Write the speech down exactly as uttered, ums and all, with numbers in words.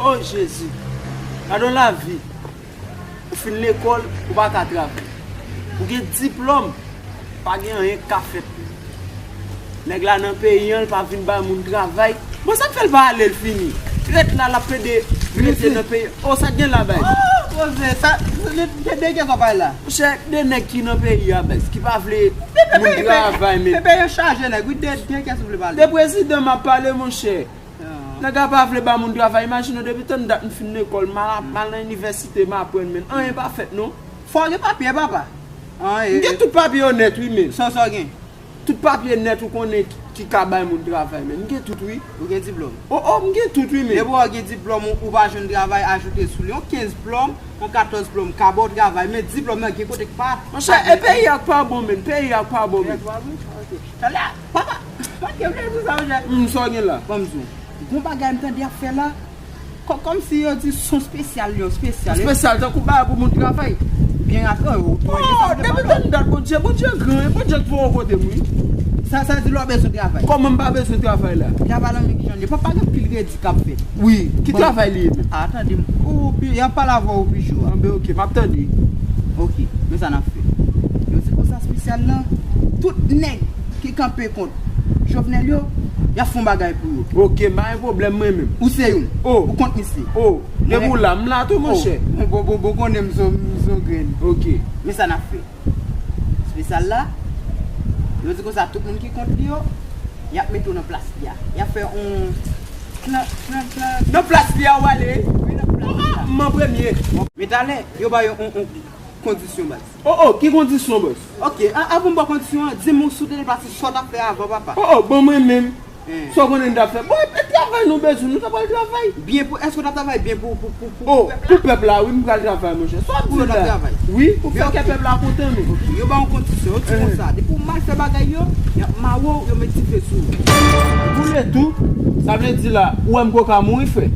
Oh Jezi, gade yon lavi. Ou fin lekòl, ou pa ka travay. Ou gen diplòm, pa gen anyen k ka fèt. Nèg la nan peyi an, l pa vin bay moun travay. Bon, sa k fè l pa ale, l fini. Ret la, l ap pede rete nan peyi. Oh, sa k gen la, bay? Oh, poze, sa, de, de, de kiyès w ap pale la? Monchè, de nèg ki nan peyi a, bèz, ki pa vle moun travay, men. Pepe yo chaje nèg, wi, de, de kiyès w vle pale? De prezidan m ap pale, monchè. Nèg la pa vle ba moun travay. Imajine w, depi tann dat m fin lekòl, m al, m al nan inivèsite, m aprann, men anyen pa fèt, non. Fò w gen papye, papa. M gen tout papye yo nèt, wi, men. Sa, sa w gen? Tout papye nèt ou konnen ki, ki ka bay moun travay, men. M gen tout, wi. Ou gen diplòm? Oh, oh, m gen tout, wi, men. Depi w gen diplòm, ou, ou pa jwenn travay, ajoute sou li. Yon kenz diplòm, yon katòz diplòm, ka ba w travay, men diplòm nan gen kote k pa. Monchè, e peyi a k pa bon, men. Peyi a k pa bon, men. Talè, papa, pa kenbe pou sa, monchè. Hmm, sa w gen la? Ban m di w. Gon bagay m tande y ap fè la. Kò-, kòmsi yo di s on spesyal, yo, spesyal, eh. Spesyal, tankou bagay pou moun travay. Byen rapid, oh, oh, oh, depi tann dat, Bondye, Bondye gran, e Bondye k voye w kote m, wi. Sa, sa di lè w bezwen travay. Kòman m pa bezwen travay la? Travay la, men ki jan l ye? Papa, gen pil redi k ap fèt. Wi, ki travay li ye menm? Ah, tande m. Ou, pi, y ap pale avè w pi cho a. Anben, oke, m ap tande. Oke, men sa n ap fè. Yo di konsa spesyal lan, tout nèg ki kanpe kont Jovenel yo, y ap fè yon bagay pou yo. Oke, m pa gen pwoblèm mwen menm. Ou se youn. Oh. Ou kont misye. Oh, depi w la, m la tou, monchè. Oh, bon, bon, bon, konnen m se, m se yon grenn. Oke. Men sa n ap fè. Spesyal la, yo di konsa tout moun ki kont li yo, y ap mete w nan plas li a. Y ap fè yon plan, plan, plan. Nan plas li a w ale? Wi, nan plas li a. Ah, m an premye. Men talè, yo ba yo yon, yon kondisyon, baz. Oh, oh, ki kondisyon, baz? Oke, a-, avan m ba w kondisyon an, di m si w te deplase, sa w t ap fè avan, papa. Oh, oh, bon, mwen menm. Sa w konnen n t ap fè? Bon, e travay nou bezwen, nou ta pral travay. Byen pou, èske w t ap travay byen pou, pou, pou, pou, oh, pou pèp la? Pou pèp la, wi, m pral travay, monchè. Sa w ap di la? Pou yo t ap travay. Wi, pou fè kè pèp la kontan, men. Oke, yo ba w yon kondisyon, yo di konsa, depi w mal fè bagay yo, y ap mare w, yo met dife sou ou. Boule tou, sa vle di la, ou wè m ko ka mouri, frè.